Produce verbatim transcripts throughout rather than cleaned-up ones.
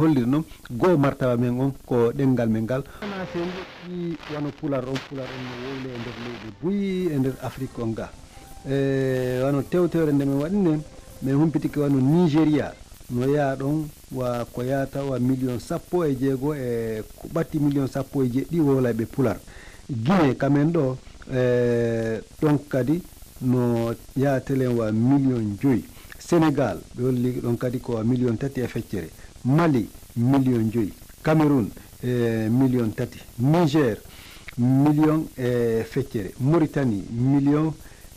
holliri noon, goo martaba men on ko ɗenngal men ngal. Wonaa si en ƴetti wano pular on, pular on no wowle e nder leyɗe buy e nder Afrik on ga. E wano tewtewre nde min waɗi nden, min humpitike wano Nigeria, no yaha ɗon wa ko yahata wa miliyon sappo e jeego e ko ɓatti miliyon sappo e jeeɗiɗi wowlayɓe pular. Guinée, kamen ɗo, e ɗon kadi no yaha telen wa miliyon joyi. Sénégal, ɓe holli ɗon kadi ko wa miliyon tati e feccere. Mali, miliyon joyi. Cameroun, e miliyon tati. Niger, miliyon e feccere. Mauritanie, miliyon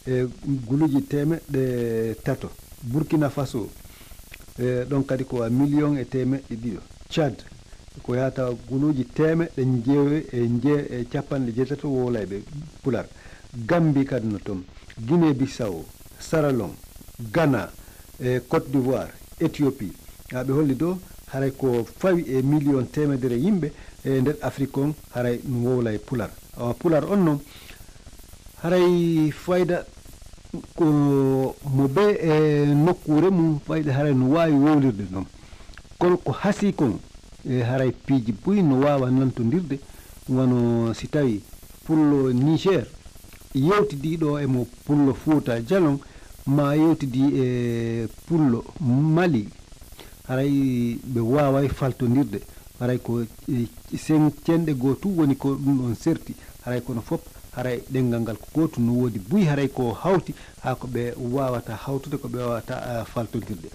e guluuji teemeɗɗe tato. Burkina Faso, e ɗon kadi ko wa miliyon e teemeɗɗe ɗiɗo. Tchad, ko yahata guluuji teemeɗɗe njeewe e nje-, e capanɗe jeetato wowlayɓe pular. Gambie kadi no toon. Guinée Bissau, Sierra Leone, Ghana, e Côte d'Ivoire, Éthiopie. Haa ɓe holli ɗo, haray ko fawi e miliyon teemedere yimɓe e nder Afrik on, haray no wowlay pular. Awa pular on noon, haray fayda ko mo be e nokkuure mum, fayda haray no waawi wowlirde noon. Kono ko hasii kon, e haray piiji buy no waawa nantondirde, wano si tawi pullo Niger yewtidiiɗo e mo pullo Fuuta Jalon, ma yewtidii e pullo Mali, haray ɓe waaway faltondirde. Haray ko, e, sen-, cenɗe goo tun woni ko ɗum ɗon serti. Haray kono fof, haray ɗenngal ngal ko gootum, no woodi buy haray ko hawti haa ko ɓe waawata hawtude, ko ɓe waawata, ah, faltondirde.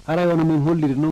Haray wano min holliri noon,